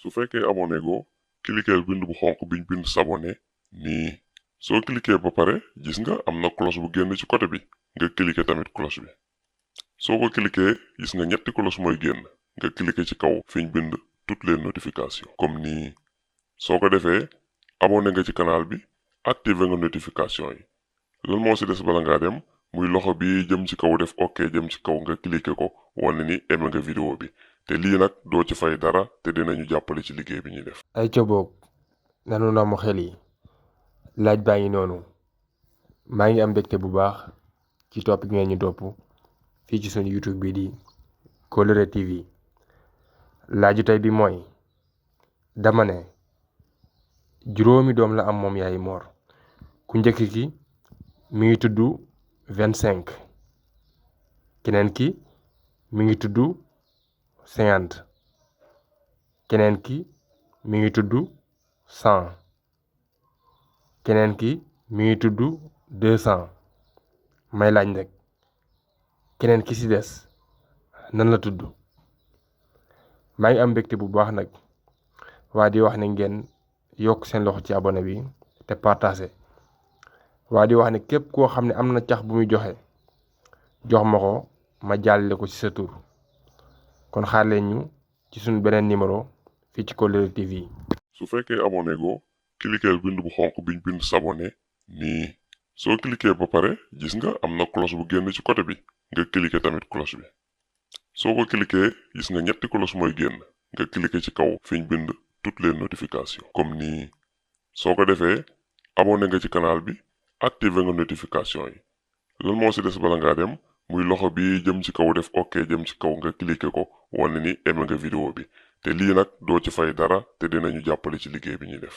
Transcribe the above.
su fekkee abonné go cliquer bind bu xonq biñ bind s'abonner nii soo cliquer ba pare gis nga am na cloche bu génn ci côté bi nga cliquer tamit cloche bi soo ko cliquer gis nga ñetti cloche mooy génn nga cliquer ci kaw fiñ bind toutes les notifications comme nii soo ko defee abonné nga ci canal bi activer nga notification yi lan moo ci des bala ngaa dem muy loxo bi jëm ci kaw def ok jëm ci kaw nga cliquer ko wane ni aimé nga vidéo bi te lii nag doo ci fay dara te dinañu jàppale ci liggéey bi ñuy def. ay coboog nanu namu xel yi laaj baa ngi noonu maa ngi am mbégte bu baax ci topp gi ngeen ñu topp fii ci sunu YouTube bi di Colere TV laaju tey bi mooy dama ne juróomi doom la am moom yaay Mor ku njëkk ki mi ngi tudd 25 keneen ki mi ngi tudd 50 keneen ki mi ngi tudd 100 keneen ki mi ngi tudd 200 may laaj nag keneen ki ci des nan la tudd maa ngi am mbégte bu baax nag waa di wax ne ngeen yokk seen loxo ci abonné bi te partagé waa di wax ne képp koo xam ne am na cax bu muy joxe jox ma ko ma jàllale ko ci sa tur kon xaar leen ñu ci suñu beneen numéro fii ci Colere TV. su fekkee abonné go cliquer bind bu xonq biñ bind s'abonner nii soo cliquer ba pare gis nga am na cloche bu génn ci côté bi nga cliquer tamit cloche bi soo ko cliquer gis nga ñetti cloche mooy génn nga cliquer ci kaw fiñ bind toutes les notifications comme nii soo ko defee abonné nga ci canal bi activer nga notification yi lan moo ci des bala ngaa dem muy loxo bi jëm ci kaw def ok jëm ci kaw nga cliquer ko wane ni aimé nga vidéo bi te lii nag doo ci fay dara te dinañu jàppale ci liggéey bi ñuy def.